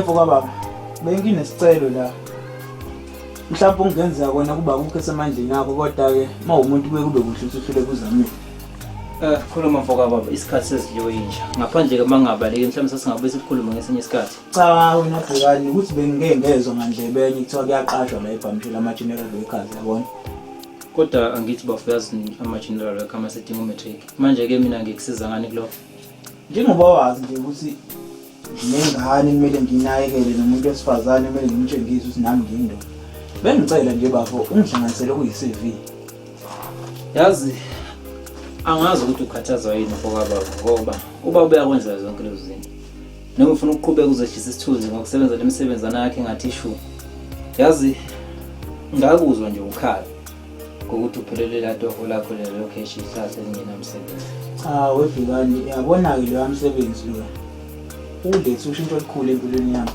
Mfo baba, benginesicelo la. Mhlawumbe ungenzeka kona kuba kukho esemandleni akho kodwa-ke uma umuntu kuye kube kuhle ukuthi uhlule kuzamile. Khuluma mfo kababa, isikhathi sezidliwe inja. Ngaphandle-ke uma ngingabaleki mhlawumbe sasingabuye sikhulume ngesinye isikhathi. Cha wena Bhekani ukuthi bengike ngezwa ngandlebe enye kuthiwa kuyaqashwa la ebhamshela ama-general workers yabona. Kodwa angithi bafo yazi ama-general worker uma sedinga u-matric. Manje-ke mina ngikusiza ngani kulokho? Njengoba wazi nje ukuthi nginengane kumele ngiyinakekele nomuntu wesifazane kumele ngimtshengise ukuthi nami ngiyindoda. Bengicela nje bafo ungihlanganisele okuyi-CV. Yazi angazi ukuthi ukhathazwa yini mfo kababa ngoba ubaba uyakwenza zonke lezo zinto. Noma ufuna ukuqhubeka uzehlisa isithunzi ngokusebenza le misebenzana yakhe engathi shu. Yazi ngakuzwa nje ukhala ngokuthi uphelele la toho lakho lelo cash ihlase elingenamsebenzi. Cha webhekani yabona-ke loya msebenzi loya. Ulethe ushintsho olukhulu empilweni yami.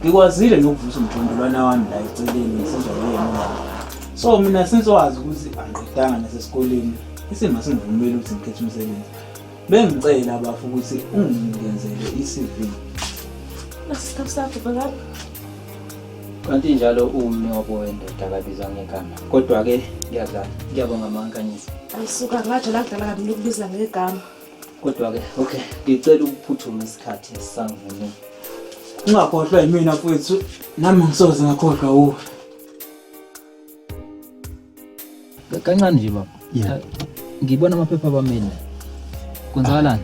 Ngikwazile nokuvusa umjondolwana wami la eceleni ngisizwa uyena ubaba. So mina since wazi ukuthi angiqedanga nasesikoleni, isimo asingivumeli ukuthi ngikhethe umsebenzi. Bengicela bafo ukuthi ungenzele i-CV. Nasi sakho Bhekani. Kanti njalo ummi wabo wendoda akabizwa ngegama. Kodwa-ke ngiyadlala. Ngiyabonga Mankanyisa. Ayisuka ngajala kudala kabi nokubiza ngegama. Kodwa-ke okay, ngicela ukuphuthuma isikhathi sisangivumile. Ungakhohlwa yimina mfowethu, nami ngisoze ngakhohlwa wuwe. Kancane nje baba. Yeah. Ngibona amaphepha abameli. Kwenzakalani?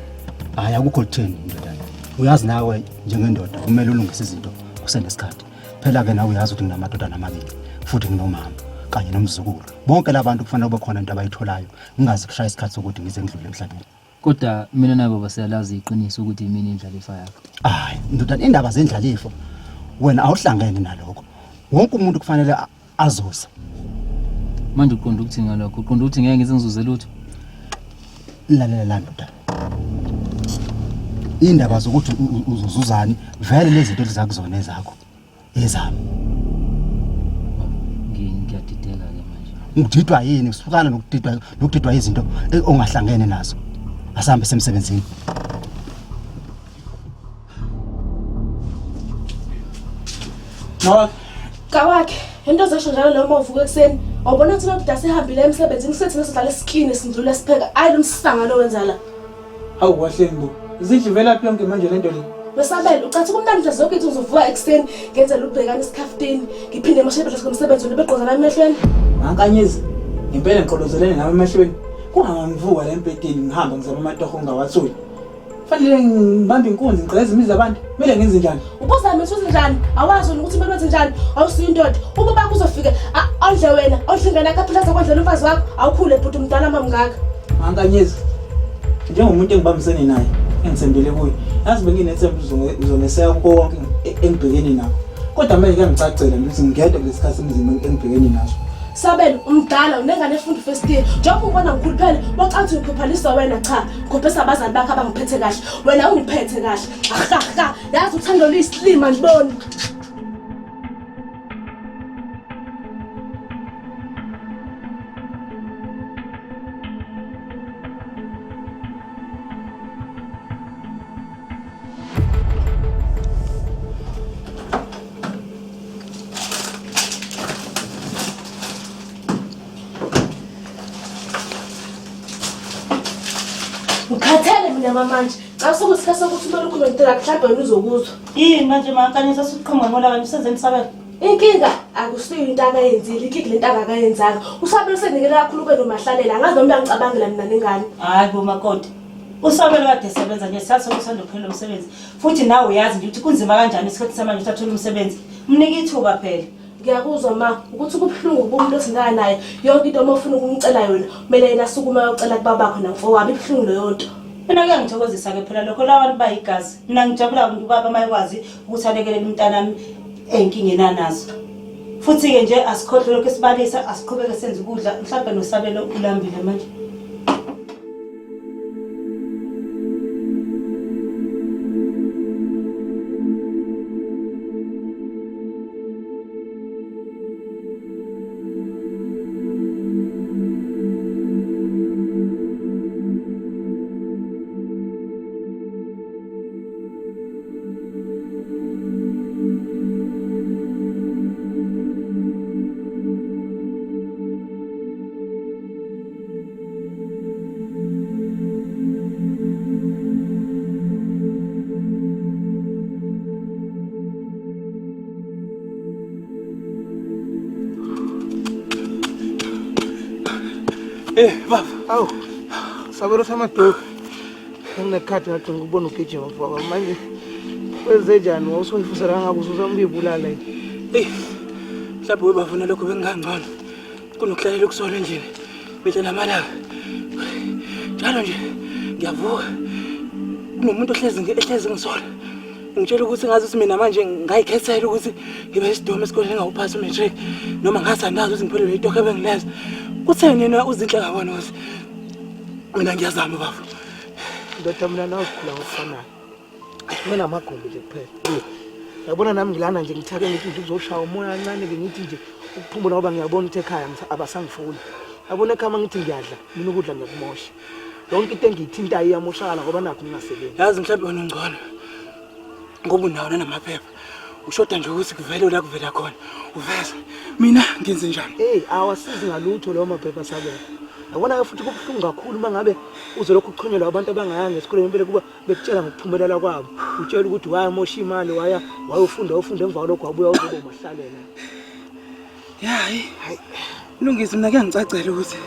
Hayi akukho lutheni ndodana. Uyazi nawe njengendoda kumele ulungise izinto kusenesikhathi. Phela ke nawe uyazi ukuthi nginamadodana amabili futhi nginomama kanye nomzukulu. Bonke labantu kufanele kube khona into abayitholayo. Ngingazi kushaya isikhathi sokuthi ngize ngidlule emhlabeni. Kodwa mina nawe baba siyalazi iqiniso ukuthi yimini indlalifa yakho. Hayi ndodana indaba zendlalifa wena awuhlangene nalokho. Wonke umuntu kufanele azuze. Manje uqonda ukuthini ngalokho? Uqonda ukuthi ngeke ngize ngizuze lutho? Lalela la ndoda. Indaba zokuthi uzozuzani vele lezi zinto lizakuzona ezakho. Ezami. Ngiyadideka ke manje. Ngididwa yini? Usukana nokudidwa izinto ongahlangene nazo. Asambe semsebenzini. Mawakhe. Kawakhe, into zesho njalo noma uvuka ekuseni. Awubona ukuthi lokuda sehambile emsebenzini sethina sidlala isikini sindlula sipheka. Ayi lo msanga lo wenza la. Hawu kahleni bo. Zidli velaphi yonke manje lento le? Wesabela, ucathi kumnandi nje zonke ithi uzovuka ekuseni ngenzela ubhekana isikhafutini, ngiphinde ngisho ngomsebenzi wena begqozana emehlweni. Mankanyezi, ngempela ngiqolozelene nawe emehlweni. Kungangivuka la embhedeni ngihamba ngizama amatoho ngingawatholi. Fanele ngibambe inkunzi ngigqekeze imizi yabantu. Kumele ngenze njani? Ubuza mina ukuthi njani? Awazi wena ukuthi kumele wenze njani? Awusiyo indoda. Uma ubaba uzofika ondle wena, ondle ingane yakho aphila zakondlela umfazi wakho. Awukhule bhuti umdala mamngaka. Mankanyezi. Njengomuntu engibambisene naye, engithembele kuye. Yazi benginethemba uzongeseka kukho konke engibhekene nakho. Kodwa manje kuyangicacela nje ukuthi ngingedwa kulesi sikhathi semzima engibhekene naso. Sabelo umdala unengane efunda first year. Njengoba ubona ngikhuluphele, wacathi ukhuphalisa wena cha. Ngikhophesa abazali bakho abangiphethe kahle. Wena ungiphethe kahle. Ahaha, yazi uthando luyisilima ngiboni. Ngikhathele mina mamanje. Cha sokusikhathi sokuthi kumele ukhulume ngicela mhlawumbe wena uzokuzwa. Yini manje mankanyisa suqhamuka ngolaka nje usenzeni Sabelo? Inkinga akusiyo into akayenzile, inkinga lento akakayenzanga. USabelo usenikele kakhulu kube nomahlalela. Angazi noma uyangicabangela mina nengane. Hayi bo makoti. USabelo kade esebenza nje sase usanda kuphela umsebenzi. Futhi nawe uyazi nje ukuthi kunzima kanjani isikhathi samanje ukuthi athole umsebenzi. Mnike ithuba phela. Ngiyakuzwa ma ukuthi kubuhlungu ukuba umuntu othandana naye yonke into uma ufuna ukumcela yona kumele yena asukume ayocela kubabakho namfowabo ibuhlungu leyo nto. Mina kuyangithokozisa-ke phela lokho lawa bantu bayigazi. Mina ngijabula ukuthi ubaba uma ekwazi ukuthi alekelele umntanami ey'nkingeni anazo. Futhi-ke nje asikhohlwe lokhu esibalisa asiqhubeke senze ukudla mhlawumbe noSabelo ulambile manje. Eh baba. Awu. Sabelo samadoki. Nginekhadi ngathi ngikubona ugijima mfowabo manje. Kwenze njani wawusungifusela kangaka usuzama ukuyibulala yini? Ey. Mhlawumbe webafuna lokho bengingangcono. Kunokuhlalela ukusola endlini. Mihla namalanga. Njalo nje ngiyavuka. Kunomuntu ohlezi ehlezi ngisola. Ngitshela ukuthi ngazi ukuthi mina manje ngayikhethela ukuthi ngibe isidomu esikoleni ngawuphasi umatric noma ngathi andazi ukuthi ngiphelelwe itoho ebengilenza. Kutheni yena uzinhle ngabona ukuthi mina ngiyazama bafo. Ndoda mina nawe sikhula ngokufanayo. Mina amagumbi nje kuphela. Yabona nami ngilana nje ngithake ngithi nje uzoshaya umoya kancane ke ngithi nje ukuphumula ngoba ngiyabona ukuthi ekhaya abasangifuni. Yabona ekhaya uma ngithi ngiyadla mina ukudla ngiyakumosha. Yonke into engiyithintayo iyamoshakala ngoba nakho ngingasebenzi. Yazi mhlawumbe wena ungcono ngoba unawo nanamaphepha. Ushoda nje ukuthi kuvele la kuvela khona. Uveze. Mina ngenze njani? Hey, awasizi ngalutho lawo maphepha sabela. Yabona ke futhi kubuhlungu kakhulu uma ngabe uzolokhu uchonyelwa abantu abangayanga esikoleni impela kuba bekutshela ngokuphumelela kwabo. Utshela ukuthi wayamosha imali waya wayofunda wayofunda emva kwalokho wabuya uzoba umahlalela. Ya hayi. Hayi. Mlungisi mina kuyangicacela ukuthi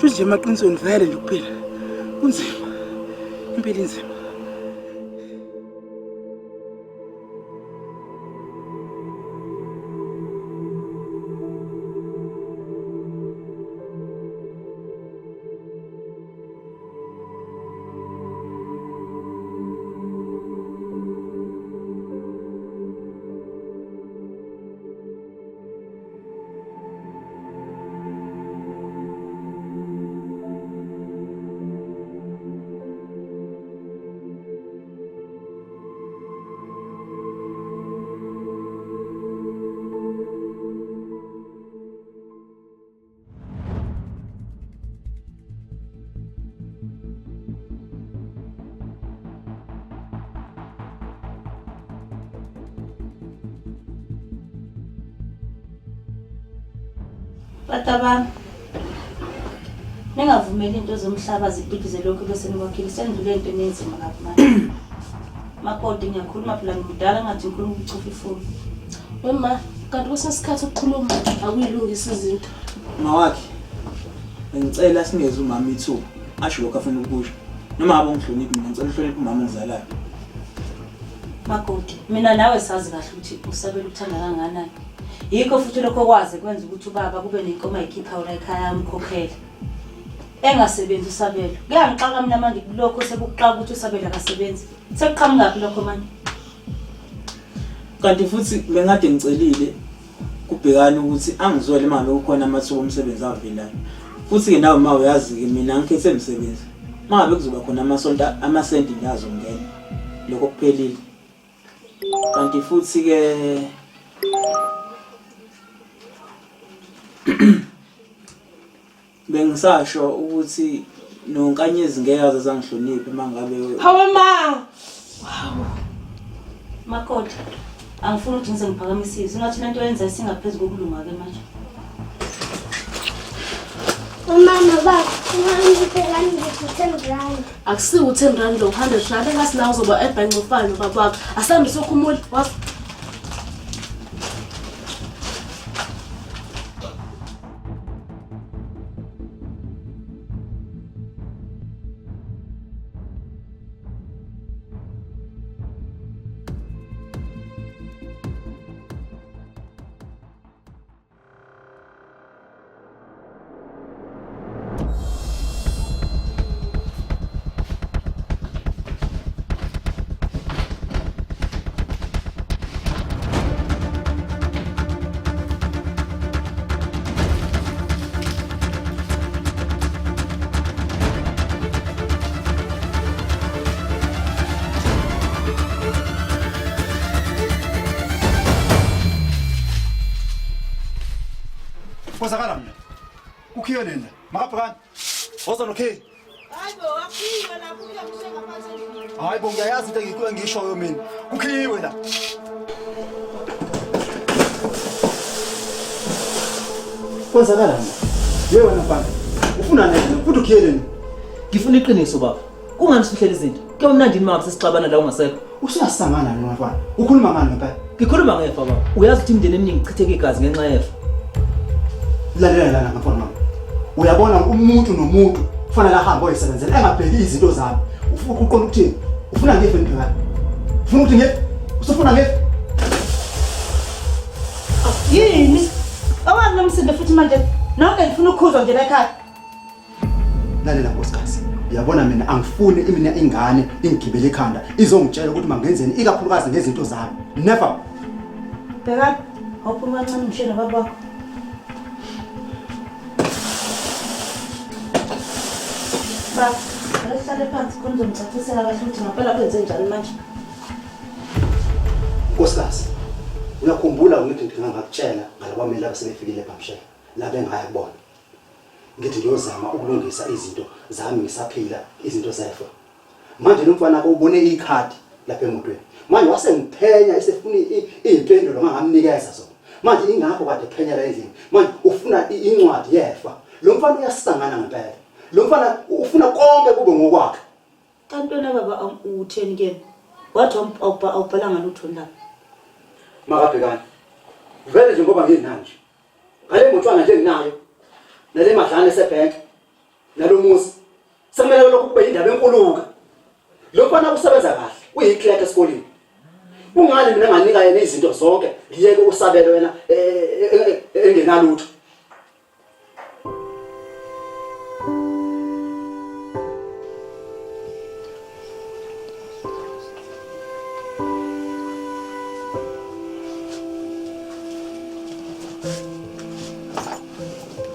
shuthi nje emaqinisweni vele nje ukuphila kunzima. Impilo inzima. Batabami, ningavumeli into zomhlaba zibhidize lokhu bese nikwakhile sendlule into enzima kabi manje. Makoti ngiyakhuluma phela ngimdala ngathi ngikhuluma ukuchofa ifoni. Wema, kanti kwesinye isikhathi ukukhuluma akuyilungisa izinto. Mawakhe, ngicela singeze umama ithuba asho lokho afuna ukukusho. Noma ngabe ungihloniphi mina ngicela uhloniphe umama ongizalayo. Makoti, mina nawe sazi kahle ukuthi usabela ukuthanda kangakanani. Yikho futhi lokho kwaze kwenza ukuthi ubaba kube nenkomo ayikhiphayo la ekhaya amkhokhele. Engasebenzi usabelo. Kuyangixaka mina manje kulokho sekuxaka ukuthi usabelo akasebenzi. Sekuqhamukaphi lokho manje? Kanti futhi bengade ngicelile kubhekani ukuthi angizwele uma ngabe kukhona amathuba omsebenzi avelayo. Futhi-ke nawe ma uyazi-ke mina ngikhethe msebenzi. Uma ngabe kuzoba khona amasonto amasenti nje azongena. Lokho kuphelile. Kanti futhi-ke Bengisasho ukuthi noNkanyezi ngeke aze azangihloniphe uma ngabe Hawe ma. Wow. Makoti, angifuni ukuthi ngize ngiphakamise izwi. Ngathi lento oyenza isingaphezu kokulunga ke manje. Umama baba, ungangiphe ngithi 10 rand. Akusiwo u-10 rand lo 100 rand engathi nawe uzoba ebhenki ufane nobaba wakho. Asihambe sokhumula. Was Kwenzakala mina. Kukhiwe nina. Makabhekani. Woza nokhiye. Hayibo, akhiwe la kukhiwe ngisho ngaphansi endlini. Hayi bo ngiyayazi into engikuyo ngishoyo mina. Kukhiwe la. Kwenzakalani? Yey wena mfana. Ufuna nini? Futhi ukhiyeleni. Ngifuna iqiniso baba. Kungani sifihlele izinto? Kuyoba mnandi yini uma sesixabana la ungasekho? Usuyasangana noma mfana. Ukhuluma ngani ngempela? Ngikhuluma ngefa baba. Uyazi ukuthi imindeni eminingi ichitheka igazi ngenxa yefa. Lalela lana mfana wami. Uyabona umuntu nomuntu kufanele ahambe oyisebenzela engabheki izinto zami. Ufuna uqonda ukuthini? Ufuna ngife ngibhekana. Ufuna ukuthi ngife? Usufuna ngife? Yini? Awani nomsindo futhi manje nonke ngifuna ukukhuzwa nje la ekhaya. Lalela nkosikazi. Uyabona mina angifuni mina ingane ingigibele ikhanda izongitshela ukuthi mangenzeni ikakhulukazi ngezinto zami. Never. Bhekani, awuphuma kancane ngishiye nobaba wakho. Baba, ake sihlale phansi khona uzongicacisela kahle ukuthi ngampela kwenze njani manje. Nkosikazi, uyakhumbula ngithi ngingakutshela ngalabameli abasebefikile eBhamshela la bengaya kubona. Ngithi ngiyozama ukulungisa izinto zami ngisaphila izinto zefa. Manje lo mfana ke ubone ikhadi lapha emotweni. Manje wase ngiphenya esefuna iy'mpendulo ngangamnikeza zona. Manje ingakho kade ephenya la endlini. Manje ufuna incwadi yefa. Lo mfana uyasangana ngempela. Lo mfana ufuna konke kube ngokwakhe. Kanti wena baba utheni kuyena? Wathi awubhalanga lutho lapha. Makabhekani. Vele nje ngoba nginani nje. Ngale motshwana nje nginayo. Nale madlana esebhenki. Nalomuzi. Sekumele lokhu kube indaba enkulu-ke. Lo mfana usebenza kahle, uyiclerk esikoleni. Kungani mina nganika yena izinto zonke, ngiyeke usabelo wena eh, eh, eh, engenalutho?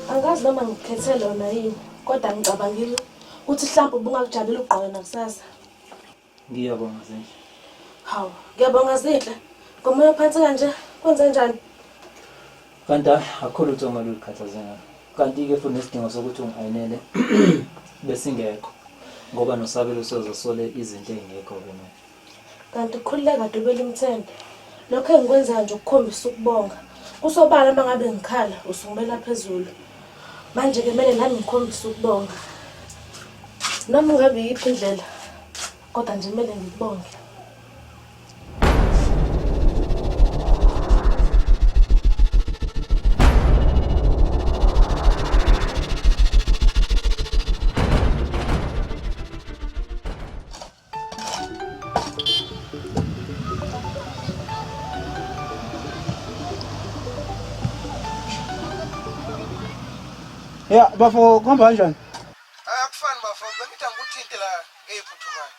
Angazi noma ngikhethe lona yini, kodwa ngicabangile ukuthi mhlawumbe ubungakujabulela ukugqoka nakusasa. Ngiyabonga Zinhle. Hawu, ngiyabonga Zinhle. Ngomoya ophansi kanje, kwenze njani? Kanti hhayi, akukho lutho okumele uzikhathaze ngalo. Kanti-ke futhi nesidingo sokuthi ungi-ayinele besingekho ngoba noSabelo usezosole izinto ey'ngekho-ke manje. Kanti khululeka Dube limthende. Lokho engikwenzayo nje ukukhombisa ukubonga. Kusobala uma ngabe ngikhala usungibela phezulu. Manje-ke kumele nami ngikhombise ukubonga. Noma ngabe iyiphi indlela kodwa nje kumele ngikubonge. Ya bafo kuhamba kanjani? Akufani bafo, bengithi angikuthinte la ngeyiphuthumayo.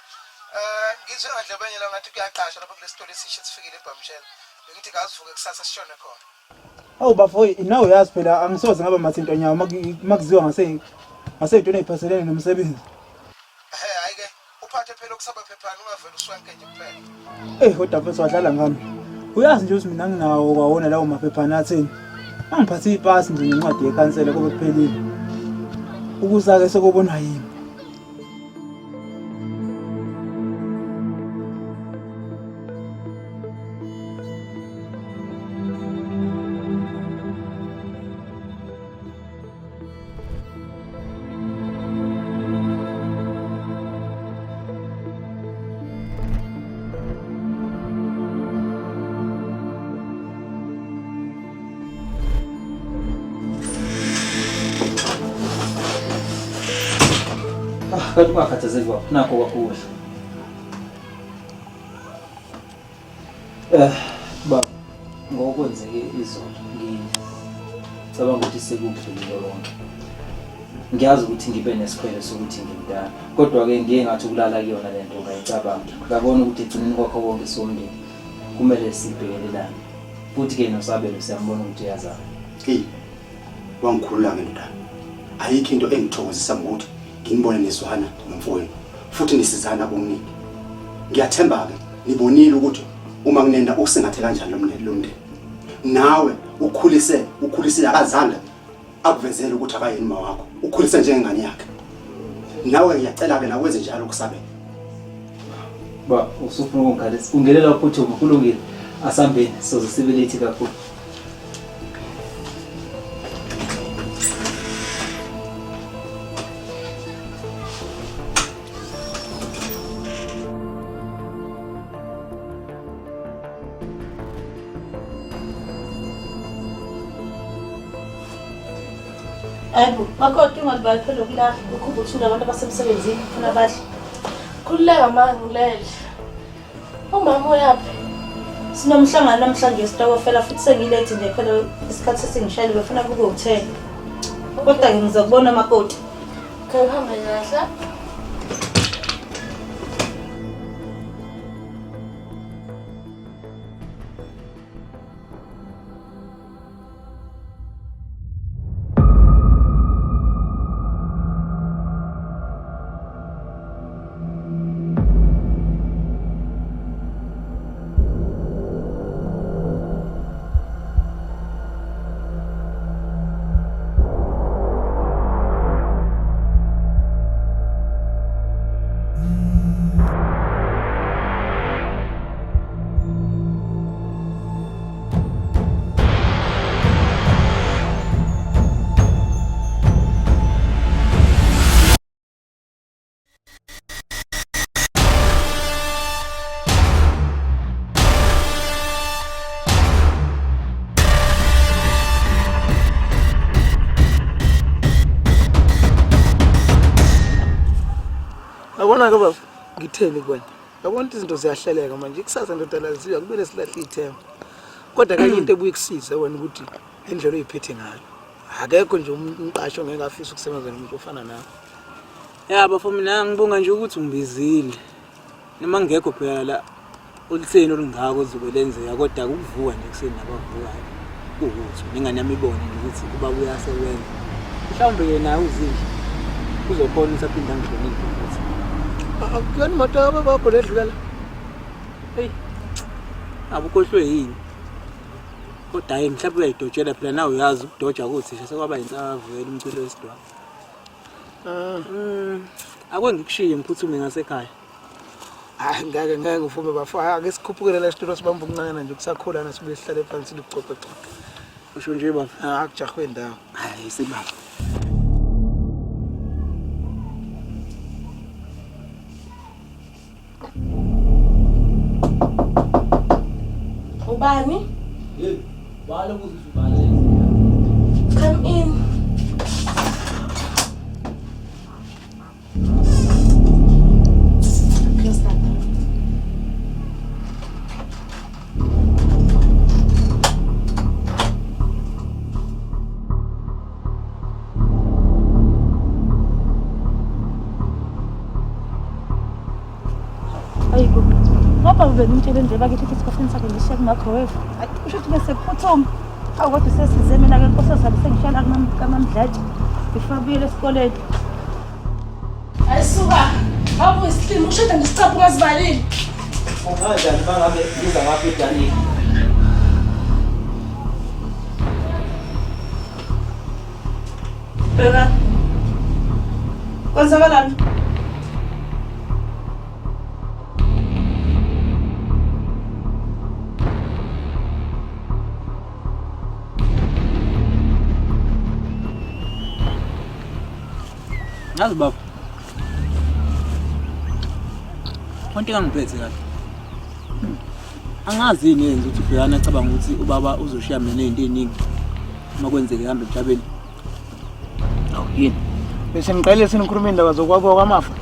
Eh ngizwe ngadlebenye la ngathi kuyaqasha lapha kulesitolo esisha esifikile eBhamshela. Bengithi kazivuke kusasa sishone khona. Awu bafo nawe uyazi phela angisoze ngaba mathinto nyawo makuziwa ngase ngasey'ntweni ey'phathelene nomsebenzi. Ehhe hayi ke uphathe phela okusabaphephana ungavele uswenke nje kuphela. Eyi kodwa mfethu wadlala ngami. Uyazi nje ukuthi mina nginawo kwawona lawo maphephana atheni. Angiphathe ipasi nje nencwadi yekhansela kube kuphelile. Ukusa-ke sekobonwa yimi. Ah, kanti ungakhathazeki baba, nakho kwakho ukudla. Eh, baba, ngokwenzeke izolo ngicabanga ukuthi sekudlulile konke. Ngiyazi ukuthi ngibe nesikhwele sokuthi ngimdala, kodwa-ke ngiye ngathi ukulala kuyona le nto ngayicabanga. Ngabona ukuthi egcineni kwakho konke siwumndeni kumele sibhekelelane. Futhi-ke noSabelo siyambona ukuthi uyazama. Eyi, wangikhulula-ke ndodana. Ayikho into engithokozisa ngokuthi nginibone nizwana nomfowenu futhi nisizana kokuningi. Ngiyathemba-ke nibonile ukuthi uma kunenda usingathe kanjani lo mndeni lo mndeni. Nawe ukhulise ukhulisile akazange akuvezele ukuthi akayeni uma wakho. Ukhulise njengengane yakhe. Nawe ngiyacela-ke nawe wenze njalo kusabela. Ba, usufuna ukungikhalisa. Ungenela uphuthume, kulungile. Asambeni, soze sibe late kakhulu. Hayibo, makoti ungalibali phela ukulahla, ukhumba uthule abantu abasemsebenzini ufuna badle. Khululeka ma ngilele. Umama uyaphi? Sinomhlangano namhlanje wesitokofela futhi sengilethi nje phela isikhathi sesingishayile befuna kube u-10. Kodwa-ke ngizokubona makoti. Okay, uhambe kahle. Yabona-ke baba, ngitheni kuwena? Yabona ukuthi izinto ziyahleleka manje. Ikusasa ndoda laziwa kumele silahle ithemba. Kodwa kanye into ebuye ikusize wena ukuthi indlela oyiphethe ngayo. Akekho nje umqashi ongeke afise ukusebenza nomuntu ofana nawe. Ya bafo mina ngibonga nje ukuthi ungibizile. Noma ngekho phela la olutheni olungako ozobe lenzeka kodwa ukuvuka nje ekuseni nabavukayo kuwukuthi nengane yami ibone nje ukuthi ubaba uyasebenza. Mhlawumbe ke naye uzinhle uzokhona ukuthi aphinde angihloniphe futhi. Akuyona imoto yababakho ledlula la. Hey. Abukhohlwe yini? Kodwa hayi mhlawumbe uyayidojela phela nawe uyazi ukudoja kothisha sekwaba insavukela umculo wesidwaba. Ah. Ake ngikushiye ngiphuthume ngasekhaya. Hayi ngeke ngeke ngivume bafo. Ake sikhuphukele la esitulo sibambe ukuncane nje kusakhulana sibuye sihlale phansi likuxoxe xoxe. Usho nje baba. Ah akujahwe indawo. Hayi sibaba. Ubani? Hey, bala ukuze ubale. Come in. Close that door. Ayibo. Ngoba ubengimtshele nje bakithi ukuthi isikhosini sakhe ngishiya ku-microwave. Hayi, kusho ukuthi bese kuphuthuma. Awu kodwa sesize mina-ke nkosi sabe sengishiyela kamamdletshe before abuyele esikoleni. Hayi suka. Awubuye isilima ushada nesicaphu ungazivalile. Unganjani uma ngabe ngiza ngapha edanini? Bheka. Kwenzakalani? Yazi baba. Konke kangiphethe kahle. Angazi yini yenza ukuthi uBhekana acabanga ukuthi ubaba uzoshiya mina nezinto eziningi uma kwenzeka ehamba emhlabeni. Awu yini? Bese ngiqale senikhuluma indaba zokwabiwa kwamafa.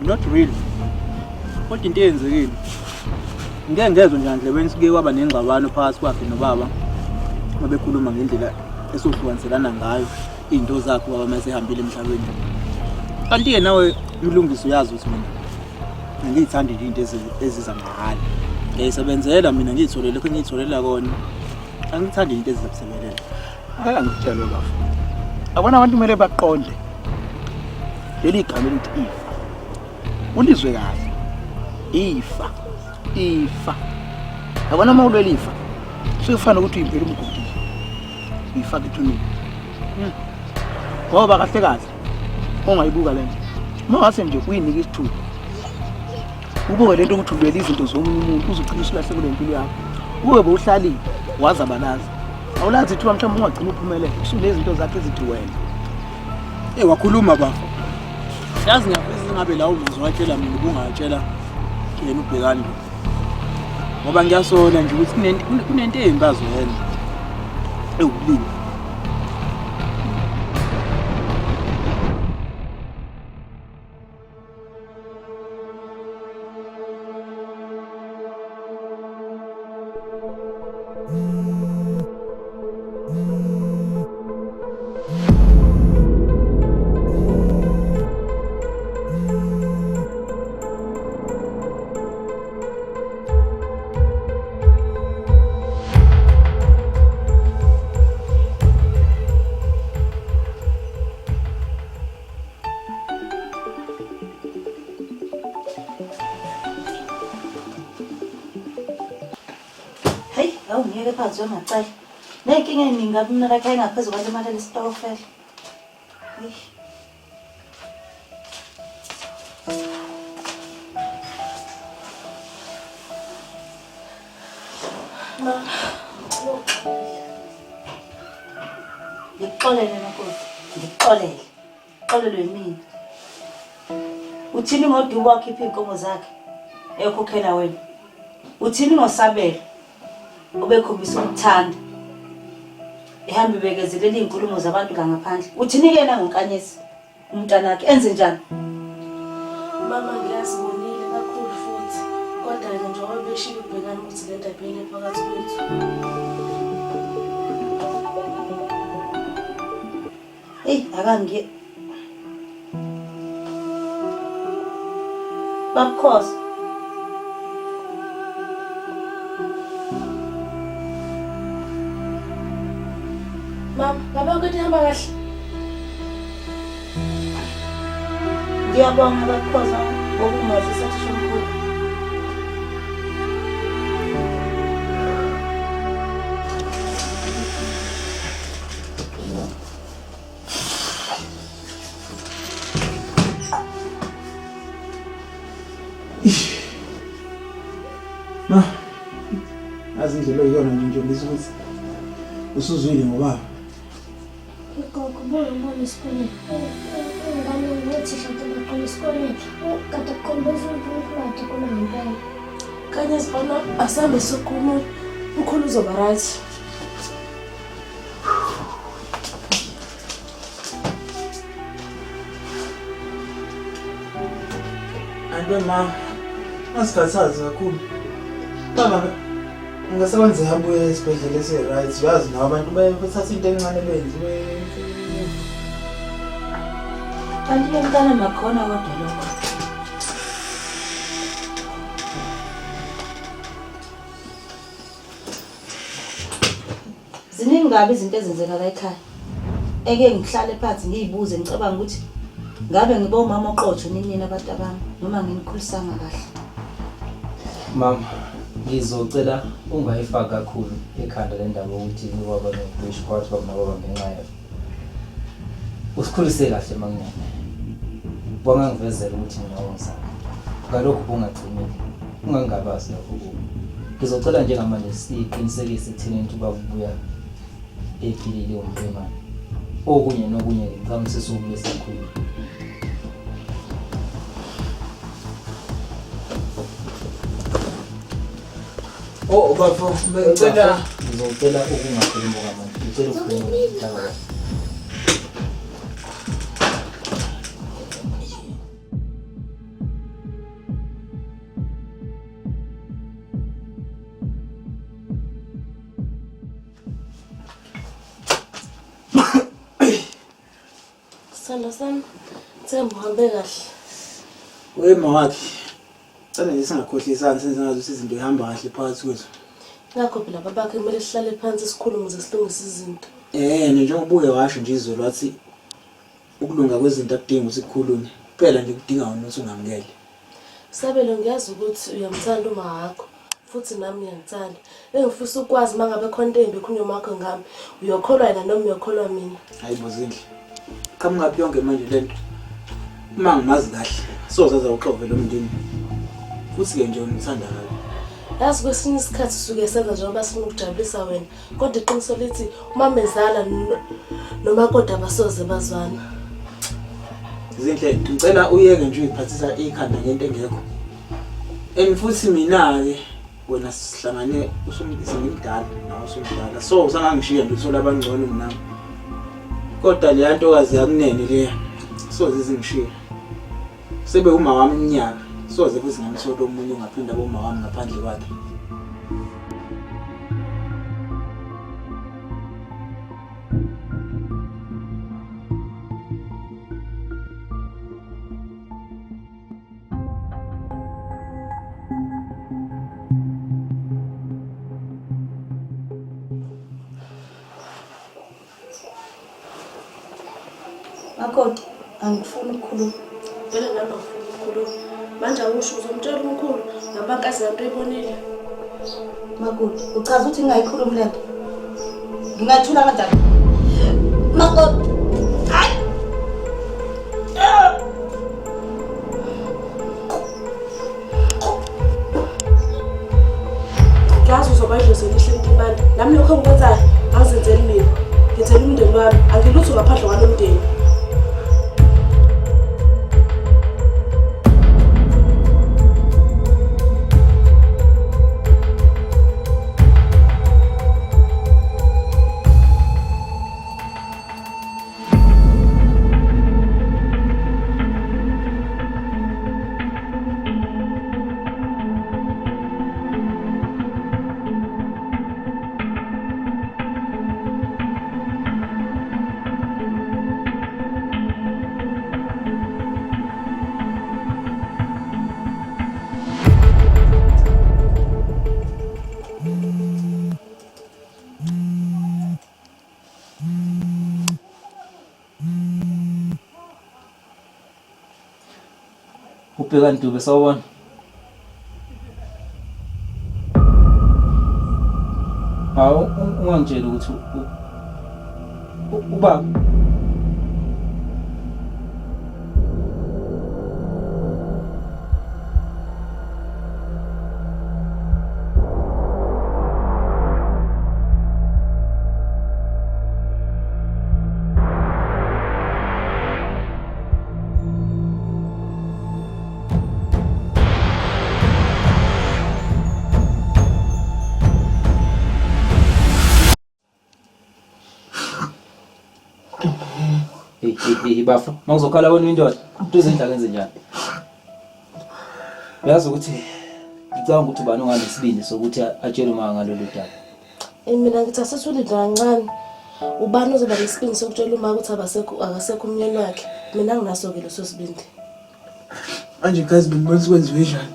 Not really. Kodwa into eyenzekile. Ngike ngezwe nje ndlebeni sike kwaba nengxabano phakathi kwakhe nobaba. Mabekhuluma ngendlela esohlukaniselana ngayo izinto zakhe ubaba mase ehambile emhlabeni. Kanti-ke nawe Mlungisi uyazi ukuthi mina angiyithandi nje into eziza mahhala. Ngiyayisebenzela mina ngiyitholele lokho engiyitholela kona. Angithandi into eziza kusebelela. Ake angikutshele bafo. Abona abantu kumele baqonde leli gama elithi ifa. Ulizwe kahle. Ifa. Ifa. Yabona uma ulwela ifa, sekufanele ukuthi uyimpela umgodi. Uyifake ethuneni. Ngoba kahle kahle ongayibuka lento. Uma ngase nje uyinike isithuba. Ubuke lento ukuthi ulwela izinto zomunye umuntu uzogcina usulahlekelwe impilo yakho. Ube bowuhlalile wazabalaza. Awulazi ithuba mhlawumbe ungagcina uphumelele usunezinto zakhe ezithi wena. Ey wakhuluma bafo. Yazi ngiyafisa ngabe lawo mazwi watshela mina ubungatshela yena ubhekani lo. Ngoba ngiyasola nje ukuthi kunento embi azoyenza. Ewulimi. Awungiyeke phansi wemacele. Ney'nkinga ey'ningi kabi mina lakhe ayingaphezu kwale mali lesitokofela. Eish. Ma, Ngikuxolele makoti, ngikuxolele. Xolelwe yimina. Uthini ngodubo wakhipha iy'nkomo zakhe eyokhokhela wena? Uthini ngosabelo obekhombisa ukuthanda ehamba ibekezelela iy'nkulumo zabantu la ngaphandle? Uthini-ke yena ngoNkanyezi umntanakhe enze njani? Mama ngiyazibonile kakhulu futhi kodwa-ke njengoba beshilo ubhekani ukuthi le nto ayiphelele phakathi kwethu. Eyi akangiye. Babukhosi. Mama, ngabe yonke into ihamba kahle? Ngiyabonga babukhosi ngokungazisa thisha omkhulu. Ma, yazi indlela oyiyona nje ngijabulisa ukuthi usuzwile ngobaba. Gogo, buya ubone esikoleni. Ingane ngothisha kade baqala esikoleni. Kade kukhombisa ukuthi umkhulu kade khona ngempela. Kanye sifana asambe sokhuluma. Umkhulu uzoba right. Anto ma, asikhathazi kakhulu. Baba ngasekwenzeka abuye esibhedlela esi-right, uyazi nawo abantu bathatha into encane benze Kanti ke mntana makhona kodwa lokho. Ziningi kabi izinto ezenzeka la ekhaya. Eke ngihlale phansi ngiyibuze ngicabanga ukuthi ngabe ngibe umama oqotho nini abantu abami noma nginikhulisanga kahle. Mama, ngizocela ungayifaki kakhulu ekhanda le ndaba yokuthi ubaba nodwishi phakathi kwami nobaba ngenxa yakho. Usikhulise kahle makunene. Wangangivezela ukuthi mina wangizala. Ngalokhu kungagcinile. Ungangabazi lokho kuwe. Ngizocela njengamanje siqinisekise ekutheni ukuthi ubaba ubuya ephilile umkhwemane. Okunye nokunye ngicabanga ukuthi sesizobuye sikhulume. Oh bafo, ngicela ngizocela ukungakhulumi okwamanje. Ngicela ukukhuluma mntaka. Sithando sami, themba uhambe kahle. We mawakhe. Cela nje singakhohlisani senze ngazi ukuthi izinto ihamba kahle phakathi kwethu. Ngakho phela babakhe kumele sihlale phansi sikhulume ukuze silungise izinto. Eh, njengoba ubuye washo nje izolo wathi ukulunga kwezinto akudingi ukuthi kukhulunywe. Kuphela nje kudinga wena ukuthi ungamukele. Sabelo ngiyazi ukuthi uyamthanda uma wakho futhi nami ngiyangithanda. Engifisa ukwazi uma ngabe khona into embi ekhulunywa umakho ngami, uyokholwa yena noma uyokholwa mina. Hayi bo Zinhle. Qhamukaphi yonke manje lento? Uma ngimazi kahle, soze aze awuxove lo mndeni. Futhi-ke nje ngithanda kabi. Yazi kwesinye isikhathi usuke senza njengoba sifuna ukujabulisa wena, kodwa iqiniso lithi umamezala nomakoti abasoze bazwana. Zinhle, ngicela uyeke nje uyiphathisa ikhanda ngento engekho. And futhi mina-ke wena sihlangane usengimdala nawe usumdala so usangangishiya nje uthole abangcono kunami kodwa leya ntokazi yakunene leya soze izingishiye sebe uma wami iminyaka soze futhi ngamthola omunye ongaphinda boma wami ngaphandle kwakhe. Makoti, angifuni ukukhuluma. Vele nami angifuni ukukhuluma. Manje awusho uzomtshela umkhulu ngabankazi yanto oyibonile. Makoti, uchaza ukuthi ngingayikhulumi lento. Ngingathula kanjani? Makoti. Hayi. Ngiyazi uzoba idlozi elihle mntimane. Nami lokho engikwenzayo angizenzeli mina. Ngenzela umndeni wami. Angilutho ngaphandle kwalo mndeni. Ubhekani Dube sawubona. Hawu ungangitsheli ukuthi ubaba Hey hey hey bafo, mawuzokhala wena indoda, umuntu uzendla kenze njani? Uyazi ukuthi ngicabanga ukuthi ubani onganesibindi sokuthi atshele uma ngalolu daba. Eh, mina ngithi asithulile kancane. Ubani ozoba nesibindi sokutshela uma ukuthi abasekho akasekho umyeni wakhe? Mina nginaso-ke leso sibindi. Manje guys benibona ukuthi kwenziwe njani?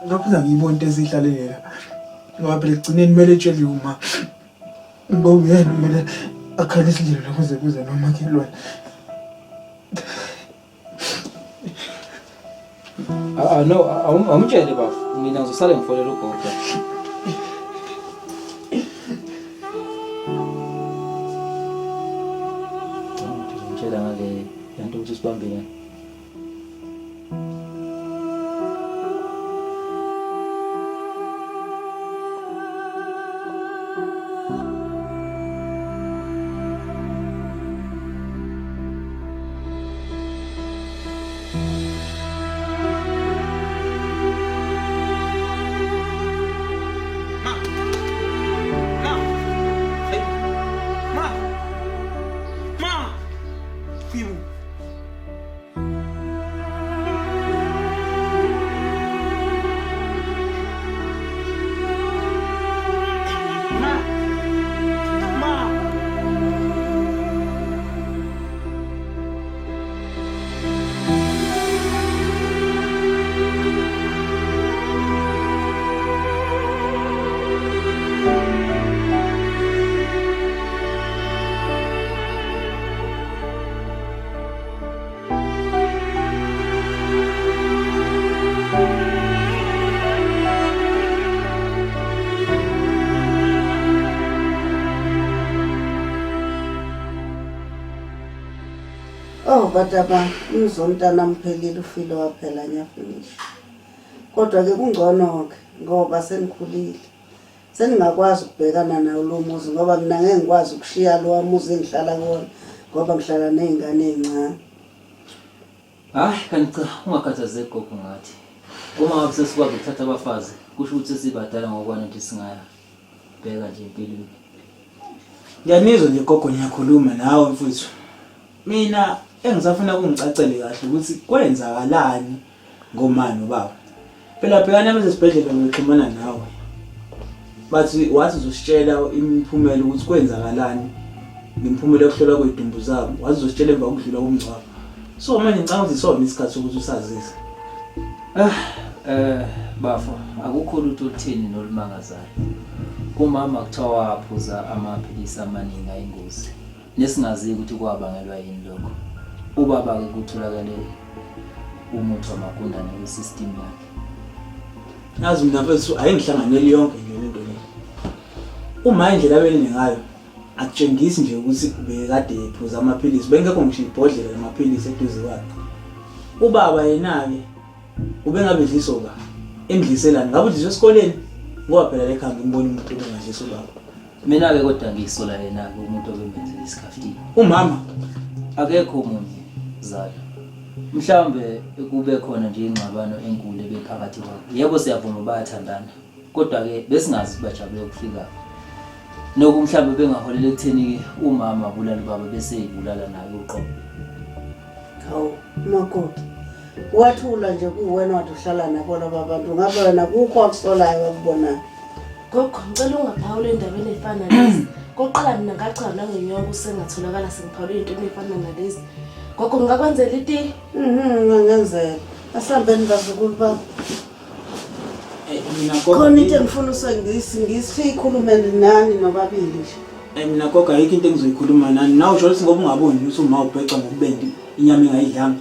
Ngaphinda ngiyibona into esihlalele la. Ngoba phela ekugcineni kumele etsheliwe uma. Ngoba uyena kumele akhale isililo la kuze kuze nomakhelwane. Ah no, awumtshele bafo. Mina ngizosale ngifonela ugogo. Ngitshela ngale lento ukuthi sibambile. Ma. Ma. Hey. Ma. Ma. Fibu. Ma. Ma. Oh bataba umzi womntana umphelile ufile waphela nyafinish. Kodwa ke kungcono ke ngoba senikhulile. Seningakwazi ukubhekana nawo lo muzi ngoba mina ngeke ngikwazi ukushiya lowa muzi engihlala kuwona ngoba ngihlala nezingane ezincane. Hayi kanti cha ungakhathazeki gogo ngathi. Uma ngabe sesikwazi ukuthatha abafazi kusho ukuthi sesibadala ngokwanele singaya bheka nje empilweni. Ngiyanizwa nje gogo niyakhuluma nawe mfuthu. Mina engisafuna kungicacele kahle ukuthi kwenzakalani ngomani nobaba. Phela bhekana besesibhedlela ngixhumana nawe. Bathi wathi uzositshela imiphumela ukuthi kwenzakalani ngemiphumela yokuhlolwa kwezidumbu zabo. Wathi uzositshela emva kokudlula komngcwabo. So manje ngicabanga ukuthi isona isikhathi sokuthi usazise. Ah, eh bafo, akukho lutho olutheni nolumangazayo. Umama kuthiwa waphuza amaphilisi amaningi ayingozi. Nesingaziyo ukuthi kwabangelwa yini lokho. Ubaba-ke kutholakale umuthi wamagundane kwi-system yakhe. Yazi mina mfethu ayingihlanganeli yonke nje lento le. Uma indlela abelene ngayo akutshengisi nje ukuthi ubekade ephuza amaphilisi, bengekho ngisho ibhodlela lamaphilisi eduze kwakhe. Ubaba yena-ke ubengabe edliswa uba emdliselani ngabe udliswa esikoleni ngoba phela le khaya ngimbona umuntu obengadlisa ubaba. Mina-ke kodwa ngiyisola yena-ke umuntu obemenzela isikhaftini. Umama akekho omunye zalo. Mhlawumbe kube khona nje ingxabano enkulu ebephakathi kwabo. Yebo siyavuma bayathandana, kodwa-ke besingazi ukuthi bajabule ukufika. Noku mhlawumbe bengaholela ekutheni-ke umama abulale ubaba bese eyibulala naye uqobo. Hawu, makoti. Wathula nje kuwena wathi uhlala nabo laba bantu. Ngabe wena kukho akusolayo wakubonayo. Gogo, ngicela ungaphawuli endabeni ey'fana nalezi. Kokuqala mina ngachaza nangenyoka usengatholakala sengiphawula ey'ntweni ey'fana nalezi. Gogo, ngingakwenzela itiye? Mhm, ngangenzela. Asihambeni bazukulu bami. Eh, mina gogo Khona into engifuna usengisi ngisikhulume nani nobabili nje. Eh, mina gogo ayikho into engizoyikhuluma nani. Nawe usho ukuthi ngoba ungaboni ukuthi uma ubheca ngokubendi inyama engayidlanga.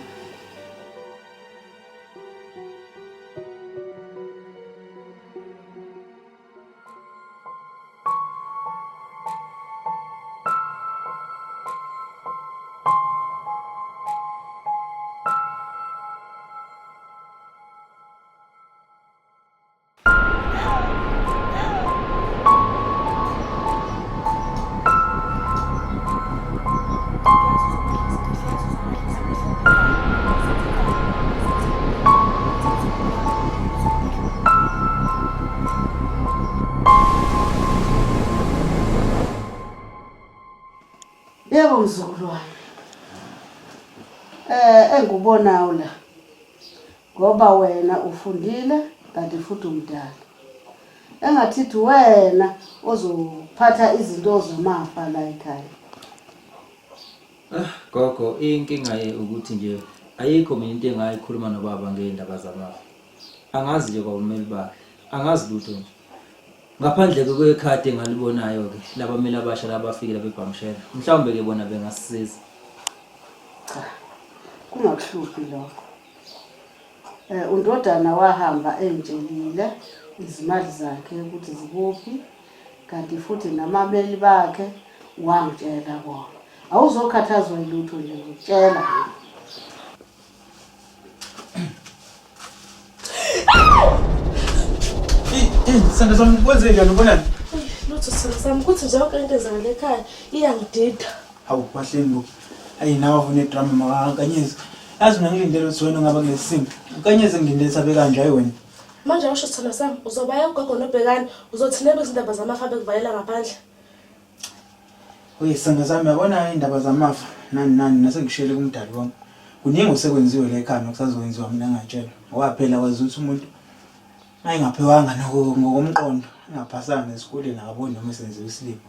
Yebo mzukulwane. Eh engikubonayo la ngoba wena ufundile kanti futhi umdala. Engathithi wena ozophatha izinto zamafa la ekhaya. Ah, gogo, inkinga ye ukuthi nje ayikho mina into engayikhuluma nobaba ngey'ndaba zamafa. Angazi nje kwabameli bakhe. Angazi lutho nje. Ngaphandle ke kwekhadi engalibonayo ke labameli abasha labafikile bebhamshela. Mhlawumbe ke bona bengasisiza. Cha. Kungakuhluphi lokho. Eh undodana wahamba engitshelile izimali zakhe ukuthi zikuphi kanti futhi namabeli bakhe wangitshela kona. Awuzokhathazwa yilutho nje ngikutshela. Sandra sami kwenze njani ubonani? Lutho sandra sami kuthi nje yonke into ezakala ekhaya iyangidida. Hawu bahleni bo. Ayi nawe avune drama makankanyezi. Yazi mina ngilindele ukuthi wena ungaba kulesi simo. Unkanyezi ngilindele sabe kanje hayi wena. Manje awusho sithando sami uzobaya ugogo nobhekani uzothi nebe izindaba zamafa bekuvalela ngaphandle. Oye sithando sami yabona indaba zamafa nani nani nasengishele kumdali wami. Kuningi osekwenziwe la ekhaya nokusazokwenziwa mina ngatshelwa. Ngoba phela wazi ukuthi umuntu ayengaphiwanga ngokomqondo engaphasanga nesikoleni akaboni noma esenziwa isilima.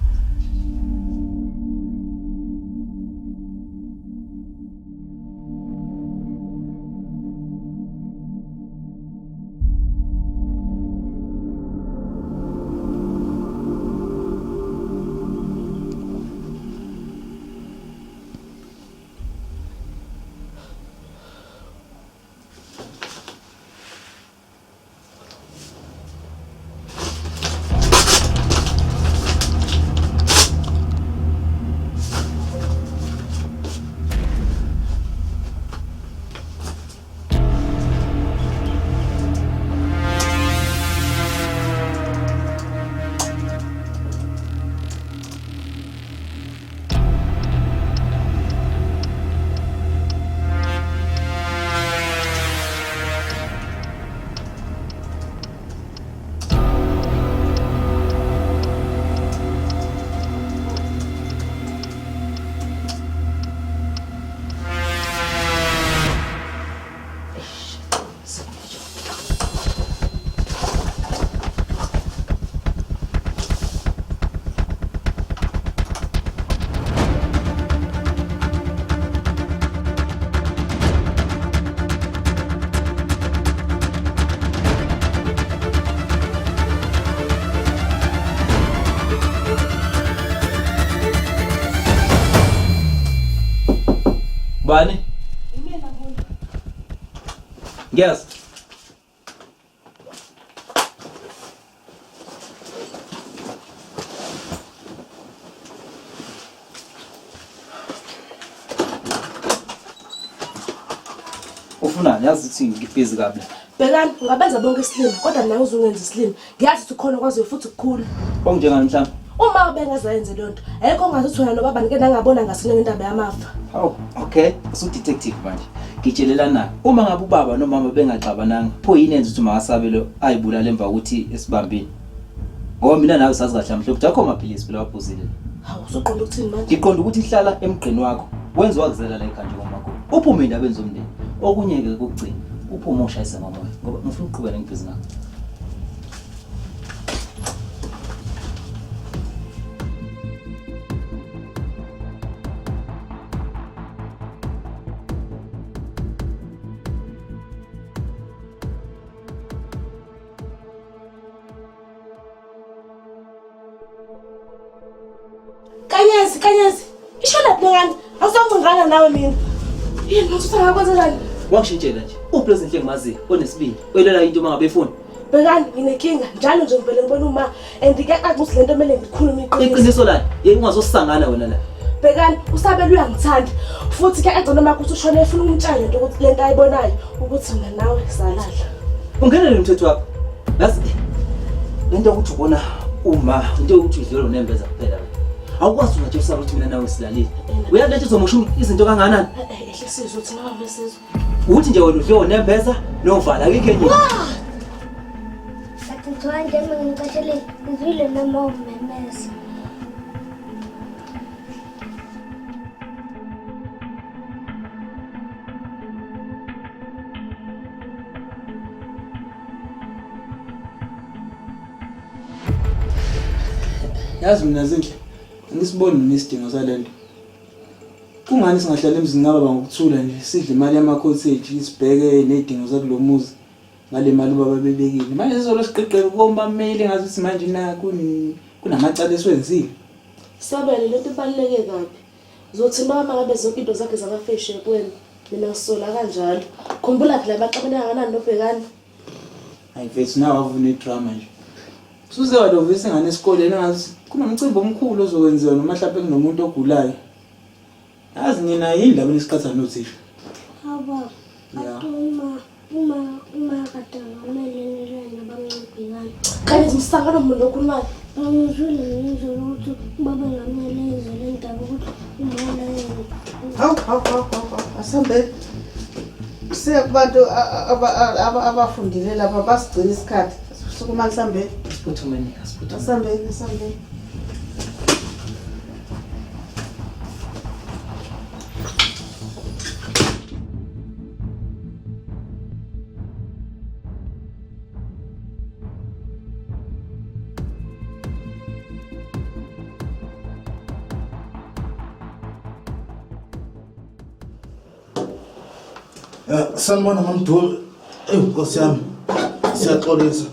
Bani? Ngiyazi. Ufunani? Yazi ukuthi ngibhizi kabi la. Bhekani, ungabenza bonke isilima, kodwa nawe uzungenza isilima. Ngiyazi ukuthi ukhona okwaziyo futhi kukhulu. Okunjengani mhlawumbe? Uma ubengazayenze leyo nto, ayikho ongazi ukuthi wena nobaba nike nangabona ngasina ngendaba yamafa. Hawu, okay. Usu-detective manje. Ngitshelelana. Uma ngabe ubaba nomama bengaxabananga, pho yini enza ukuthi umakasabelo ayibulale emva kokuthi esibambile? Ngoba mina nawe sazi kahle mhlophe ukuthi akho maphilisi phela waphuzile. Hawu, usuqonda ukuthini manje? Ngiqonda ukuthi ihlala emgqeni wakho. Wenza wakuzela la ekhaya njengomakoti. Uphume endabeni zomndeni. Okunye-ke kokugcina, uphume ushayise ngomoya ngoba ngifuna ukuqhubeka nengibhizi ngakho. Kanyezi, Kanyezi, ishona phi lengane? Awusangcingana nawe mina. Yini manje usangakwenzelani? Wangishintshela nje. Uphi lezinhle engimaziyo onesibindi. Oyelela into uma ngabe efuna. Bhekani, nginenkinga njalo nje ngivele ngibona uma and kuyacaca ukuthi lento kumele ngikhulume iqiniso. Iqiniso lani? Yeke ungazosangana wena la. Bhekani, usabela uyangithanda futhi kuyacaca noma ukuthi ushone efuna ukumtshela lento ukuthi lento ayibonayo ukuthi mina nawe salala. Ungenele umthetho wakho. Yazi lento yokuthi ubona uma into yokuthi udlelwe unembeza kuphela wena. Awukwazi ungatshela usaba ukuthi mina nawe silalile. Uyazi lento izomosha izinto kangakanani? Ehlisizwe uthi noma besizwe. Uthi nje wena udliwe unembeza novala akekho enye. Athi kuthiwa nje mina ngicashele ngizwile noma umemeza. Yazi mina Zinhle, angisiboni mina isidingo salento. Kungani singahlala emzini kababa ngokuthula nje sidle imali yama-cottage sibheke nezidingo zakulo muzi ngale mali ubaba bebekile. Manje sizolo siqiqeke komameli ngathi ukuthi manje na kunamacala esiwenzile. Sabele lento ibaluleke kabi. Uzothini baba mangabe zonke into zakhe zamafeshe kuwena? Mina ngisola kanjalo. Khumbula phela baxabene kangakanani noBhekani. Hayi mfethu nawe avuna idrama nje. Usuze walovisa ingane esikoleni ngathi kunomcimbi omkhulu ozokwenziwa noma mhlawumbe kunomuntu ogulayo. Yazi nina yini ndaba nisiqhatha nothisha? Hawu baba, Ya. kade uma uma uma kade ngamele nilale nabamncibhekane. Kanye umsangano umuntu okhulumayo. Angizwile ngizwe ukuthi ubaba ngamele izwe le ndaba ukuthi uma ulayele. Hawu hawu hawu hawu hawu asihambeni. Siye kubantu abafundile lapha basigcina isikhathi. Sukuma sihambeni. Asiphuthumeni, asiphuthumeni. Asihambeni, asihambeni. Sanibona mamduli. Eyi Nkosi yami. Siyaxolisa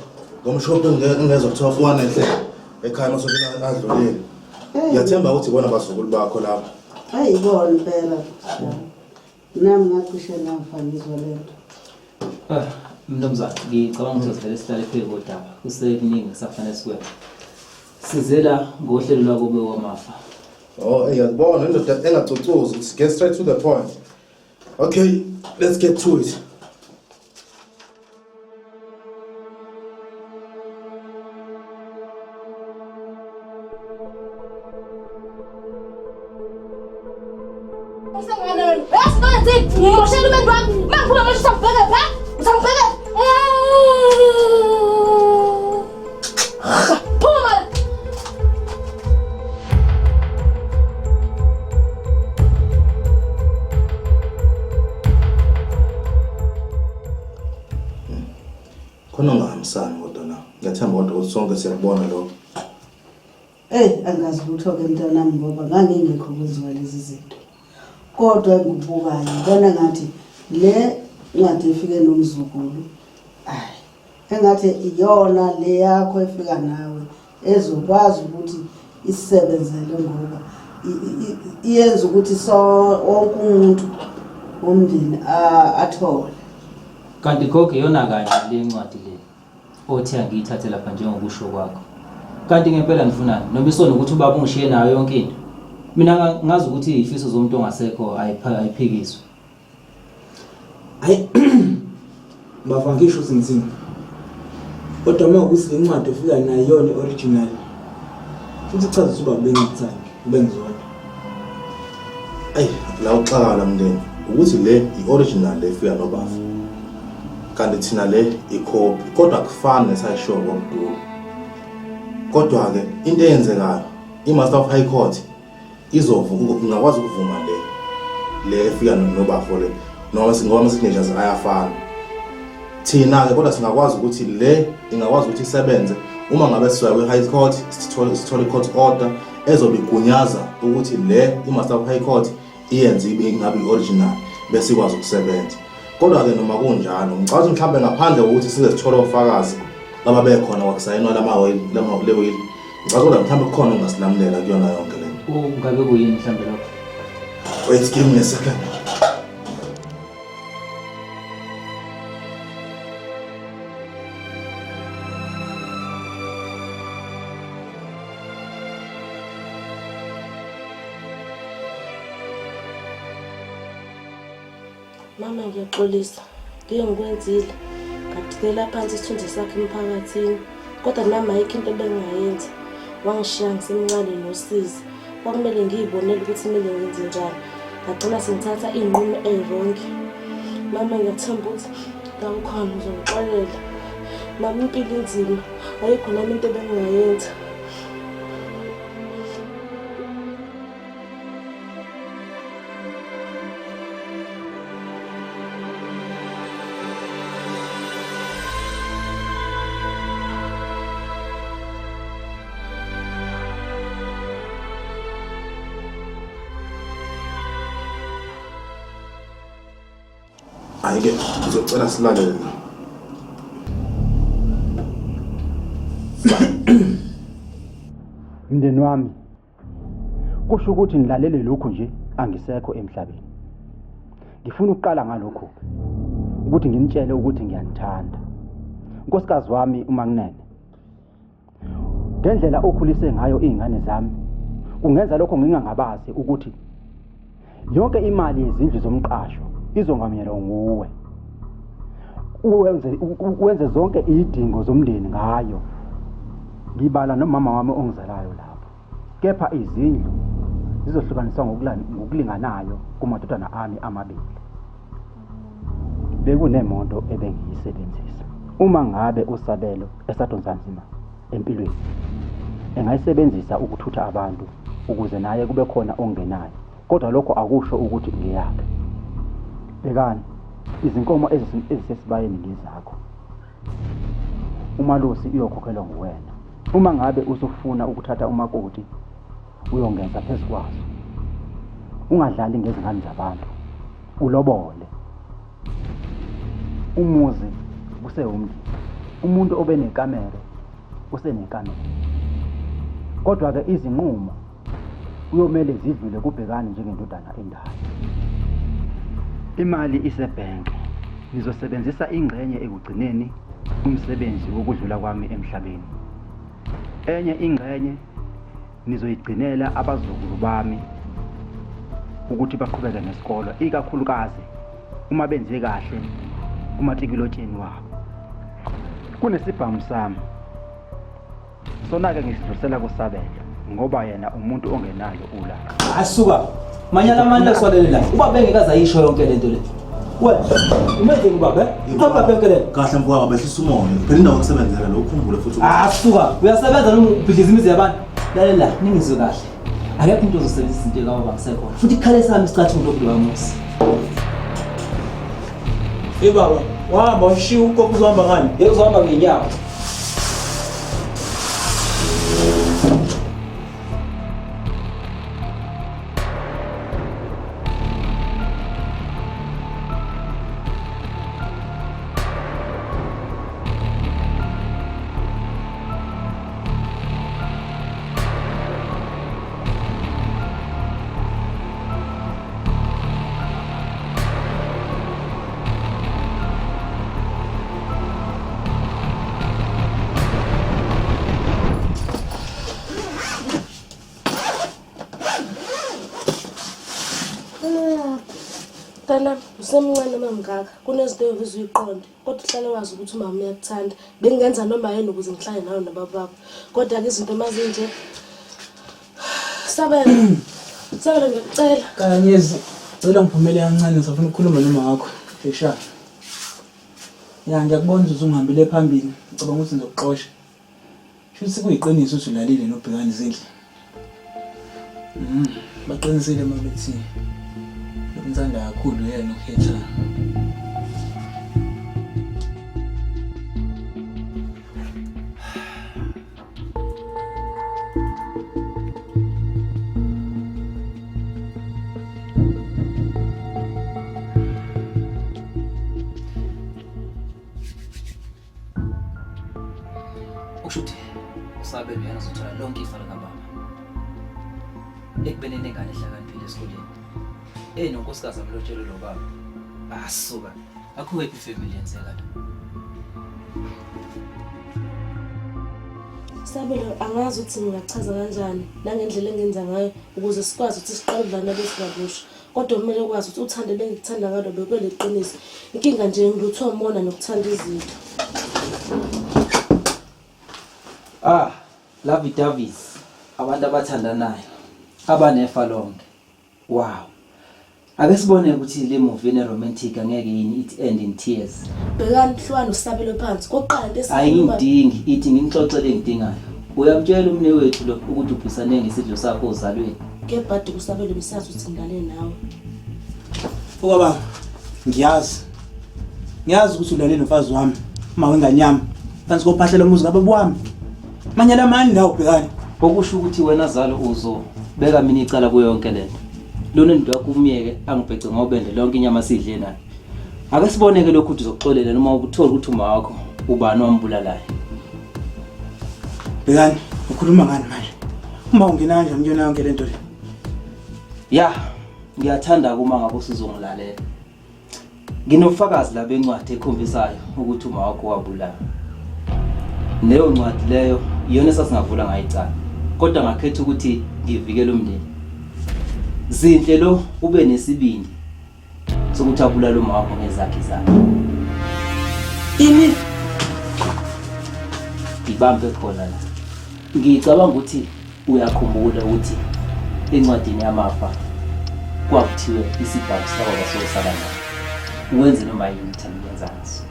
ngomshophi engezwa kuthiwa uwanenhle ekhaya emasontweni adlulile. Ngiyathemba ukuthi ibona abazukulu bakho lapha. Hayi ibona impela. Nami ngacishe ngafa ngizwa lento. Ah, Mnumzane, ngicabanga ukuthi sivele sihlale phezu kodaba. Kusekuningi kusafanele sikwenze. Sizela ngohlelo lwakobe kwamafa. Oh, hey, ngiyakubona indoda engacucuzi. Let's get straight to the point. Okay, let's get to it. Ngimoshela umendo wami. Mangiphuma manje usangibheke pha. Usangibheke. Phuma. Khona ungahambisani kodwa na. Ngiyathemba kodwa ukuthi sonke siyakubona lokho. Eyi angazi lutho-ke mntanami ngoba ngangingekho kwenziwa lezi zinto. Kodwa engikubukayo ngibona ngathi le ncwadi efike nomzukulu ayi engathi iyona le yakho efika nawe ezokwazi ukuthi isebenzele ngoba iyenza ukuthi so wonke umuntu womndeni athole. Kanti gogo iyona kanye le ncwadi le othi angiyithathe lapha njengokusho kwakho. Kanti ngempela ngifunani? Noma isona ukuthi ubaba ungishiye nayo yonke into. Mina ngazi ukuthi izifiso zomuntu ongasekho ayiphikiswa. Hayi Bafo angisho ukuthi ngithini. Kodwa uma ukuthi le ncwadi ofika nayo iyona i-original. Futhi ichaza ukuthi ubaba bengakuthandi, ubengizonda. Ayi, la uxakala mndeni ukuthi le i-original le efika nobafo. Kanti thina le i-copy kodwa akufani nesayishiwo ngomdulo. Kodwa-ke into eyenzekayo i-Master of High Court izovu ingakwazi ukuvuma le le efika nobafo le noma ngoba ama-signatures ayafana thina-ke kodwa singakwazi ukuthi le ingakwazi ukuthi isebenze uma ngabe sizoya kwi-high court sithole sithole i-court order ezobe igunyaza ukuthi le i-master of high court iyenze ibe ingabe i-original bese ikwazi ukusebenza kodwa-ke noma kunjalo ngicabanga ukuthi mhlawumbe ngaphandle kokuthi size sithole ofakazi ababekhona kwakusayinwa le will ngicabanga kodwa mhlawumbe kukhona okungasilamulela kuyona yonke le nto. Kungabe kuyini mhlawumbe lokho? Wait, give me a second. Mama ngiyaxolisa ngike ngikwenzile ngadikela phansi isithunzi sakhe emphakathini kodwa nami ayikho into ebengingayenza wangishiya ngisemncane nosizi kwakumele ngiyibonele ukuthi kumele ngenze njani ngagcina sengithatha iy'nqumo ey'rongi mama ngiyathemba ukuthi la ukhona uzongixolela mama impilo inzima ayikho nami into ebengingayenza. Hayi-ke ngizocela silalele la. Mndeni wami kusho ukuthi nilalele lokhu nje angisekho emhlabeni. Ngifuna ukuqala ngalokhu ukuthi nginitshele ukuthi ngiyanithanda. Nkosikazi wami uMakunene Ngendlela okhulise ngayo izingane zami kungenza lokho ngingangabazi ukuthi yonke imali yezindlu zomqasho izonganyelwa nguwe. Uwenze wenze zonke izidingo zomndeni ngayo. Ngibala nomama wami ongizalayo lapho. Kepha izindlu zizohlukaniswa ngokulinganayo kumadodana ami amabili. Bekunemoto ebengiyisebenzisa. Uma ngabe uSabelo esadonsa nzima empilweni, engayisebenzisa ukuthutha abantu ukuze naye kube khona ongenayo. Kodwa lokho akusho ukuthi ngeyakhe. Bhekani, izinkomo ezisesibayeni ngezakho. Umalusi uyokhokhelwa nguwena. Uma ngabe usufuna ukuthatha umakoti, uyongenza phezu kwazo. Ungadlali ngezingane zabantu, ulobole. Umuzi kusewumndeni. Umuntu obenekamero usenekamero. Kodwa-ke izinqumo kuyomele zidlule kuBhekani njengendodana endala. Imali isebhenki. Ngizosebenzisa ingxenye ekugcineni umsebenzi wokudlula kwami emhlabeni. Enye ingxenye nizoyigcinela abazukulu bami ukuthi baqhubeke nesikolo ikakhulukazi uma benze kahle kumatikilotsheni wabo. Kunesibhamu sami sona-ke ngisidlulisela kuSabelo ngoba yena umuntu ongenalo ulaka. Asuka manyala amandla swalele la ubaba engeke aze ayisho yonke lento le. Wena umenzeni ubaba? Ubaba yonke lento. Kahle mfowabo behlisa umoya. Phela indawo yokusebenzela lo ukhumbule futhi. Ah suka uyasebenza noma ubhidliza imizi yabantu. Lalela ningizwe kahle. Akekho umuntu ozosebenzisa into kababa ngisekhona. Futhi ikhale sami isicathulo kulowa muzi. Hey baba, wahamba washiya ugogo uzohamba ngani? Yebo uzohamba ngenyawo. Mntanami. Usemncane uma ngaka, kunezinto oyobe uyiqonde, kodwa uhlale wazi ukuthi umama uyakuthanda. Bengingenza noma yini ukuze ngihlale nawe nobaba bakho. Kodwa-ke izinto uma zinje, Sabelo, Sabelo ngiyakucela. Kanyezi, cela ngiphumele kancane ngisafuna ukukhuluma noma wakho. Shesha. Ya ngiyakubona ukuthi usungihambile phambili. Ngicabanga ukuthi ngizokuxosha. Shuthi kuyiqiniso ukuthi ulalile nobhekani Zinhle. Baqinisile uma bethi lomthanda kakhulu uyena okhethayo. Okusho ukuthi usabelo uyena uzothola lonke ifa likababa. Ekubeni enengane ehlakaniphile esikoleni. Enonkosikazi amlotshelwe lo baba. Asuka. Akho happy family yenzeka la. Sabelo angazi ukuthi ngingachaza kanjani nangendlela engenza ngayo ukuze sikwazi ukuthi siqale ubudlelwane bethu kabusha. Kodwa kumele ukwazi ukuthi uthando ebengikuthanda ngalo bekweliqiniso. Inkinga nje ngiluthwe umona nokuthanda izinto. Ah, lovey doveys, abantu abathandanayo, abanefa lonke. Wow. Ake sibone ukuthi le movie ene romantic angeke yini it end in tears. Bhekani hlukana usabelo phansi. Kokuqala into esikhuluma Ayingidingi ithi nginixoxele engidingayo. Uyamtshela umnewethu lo ukuthi ubhisane ngesidlo sakho ozalweni. Kebhadi kusabelo besazi ukuthi ngilale nawe. Ubaba, ngiyazi. Ngiyazi ukuthi ulale nomfazi wami, uma wengane yami. Phansi kophahla lomuzi kababa wami. Manyala mani la ubhekani. Okusho ukuthi wena zalo uzobeka mina icala kuyo yonke lento. Lona into yakho umyeke angibhece ngobende lonke inyama sidle nayo. Ake siboneke lokhu ukuthi uzokuxolela noma ukuthola ukuthi uma wakho ubani wambulalayo. Bhekani, ukhuluma ngani manje? Uma ungena kanjani kuyona yonke lento le? Ya, ngiyathanda kuma ngabe usuzongilalela. Nginobufakazi la bencwadi ekhombisayo ukuthi uma wakho wabulawa. Leyo ncwadi leyo iyona esasingavula ngayo icala. Kodwa ngakhetha ukuthi ngivikele umndeni. Zinhle lo ube nesibindi sokuthi abulale uma wakho ngezakhe izandla. Ini ngibambe khona la. Ngicabanga ukuthi Uyakhumbula ukuthi encwadini yamafa kwakuthiwe isibhamu sikababa sosala naye. Wenze noma yini uthanda ukwenza ngaso.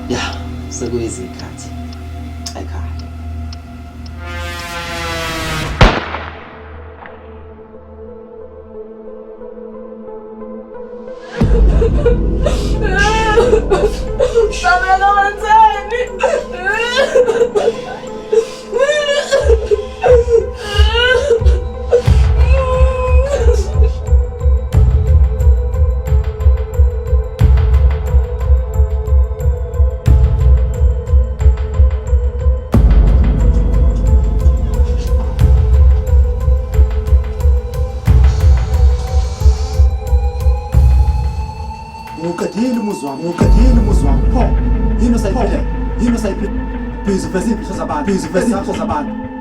Ya, sekuyizikhathi. Ekhaya. Sabelo wenzeni? Ngiwuqedile umuzi wami, ngiwuqedile umuzi wami. Pho, yini osayiphile? Yini osayiphile? Busy uveza iy'mfihlo zabantu, busy uveza iy'mfihlo zabantu.